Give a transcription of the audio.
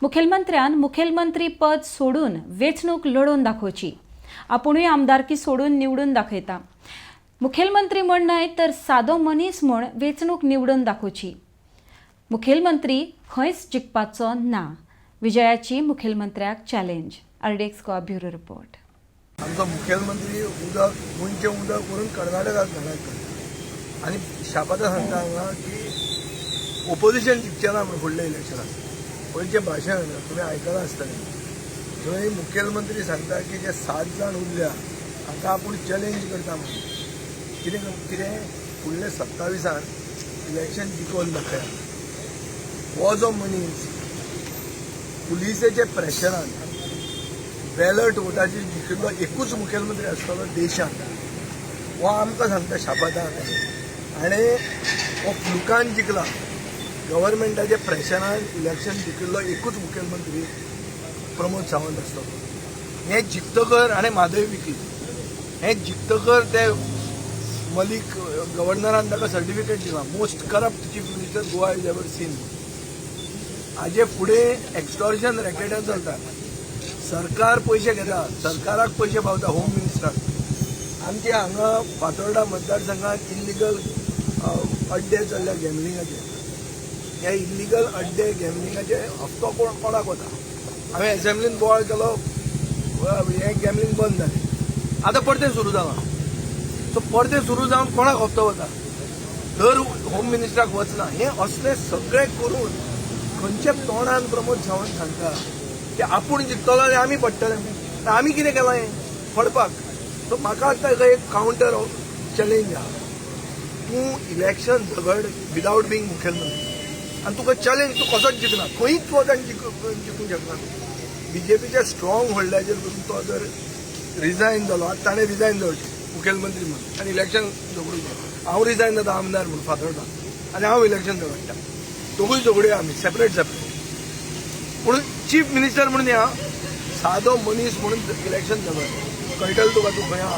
मुखेलमंत्र्यान मुखेलमंत्री पद सोडून वेंचणूक लडोवन दाखोवची. आपुणूय आमदारकी सोडून निवडून दाखयता. मुखेलमंत्री म्हण न्हय तर सादो मनीस म्हूण वेंचणूक निवडून दाखोवची. मुखेलमंत्री खंयच जिखपाचो ना. विजयाची मुखेलमंत्र्याक challenge. RDX Goa bureau report. आमचो मुखेलमंत्री उदक, गोंयचें उदक व्हरून कर्नाटकाक घालता आनी शापातां सांगता हांगा की ओपोजिशन जिखचें ना म्हूण फुडल्या इलेक्शनाक. पयचें भाशण तुमी आयकलां आसतलें, थंय मुखेलमंत्री सांगता की जे 7 जाण उरल्या हांकां आपूण चॅलेंज करता म्हणून. कितें कितें फुडल्या 27 इलेक्शन जिखोवन दाखया. हो जो मनीस पुलिसेच्या प्रेशरान बॅलट वोटाचेर जिखिल्लो एकूच मुखेलमंत्री आसतलो देशांत, हो आमकां सांगता शापातां. आनी हो फ्लुकान जिखला. गव्हर्मेंटाच्या प्रेशरान इलेक्शन जिखिल्लो एकूच मुखेलमंत्री प्रमोद सावंत आसतलो. हें जिखतकर हाणें म्हादय विकली. हें जिखतकर ते मलीक गव्हर्नरान ताका सर्टिफिकेट दिलां, most corrupt chief minister Goa is ever seen. हाजे फुडें एक्स्टॉर्शन रॅकेटां चलतात. सरकार पयशे घेता, सरकाराक पयशे पावता, होम मिनिस्टराक. आमचे हांगा फातोर्डा मतदारसंघात इल्लिगल अड्डे चल्ल्या गॅमलिंगाचे. हे इल्लिगल अड्डे गॅमलिंगाचे हप्तो कोण कोणाक वता? हांवें एसेंब्लीन बोवाळ केलो, हें गॅमलिंग बंद जालें. आतां परतें सुरू जालां. सो परतें सुरू जावन कोणाक हप्तो वता? दर होम मिनिस्टराक वचना. हें असलें सगळें करून खंयच्या तोंडान प्रमोद सावंत सांगता की आपूण जिखतलो आनी आमी पडटले? तर आमी कितें केलां हें पडपाक? सो म्हाका आतां एक कावंटर चॅलेंज आहा. तूं इलेक्शन झगड विदावट बींग मुखेलमंत्री आनी तुका चॅलेंज, तूं कसोच जिखना, खंयच वचून जिखूंक शकना. बीजेपीच्या स्ट्रॉंग होल्डाचेर करून तो जर रिजायन जालो, आतां ताणें रिजायन जावचें मुखेलमंत्री म्हणून आनी इलेक्शन झगडूं. हांव रिजायन जाता आमदार म्हणून फातोर्डा आनी हांव इलेक्शन झगडटा. दोगूय झगडुया आमी सेपरेट सेपरेट, पूण चीफ मिनिस्टर म्हणून या, सादो मनीस म्हणून इलेक्शन झगड, कळटलें तुका तूं खंय आहा.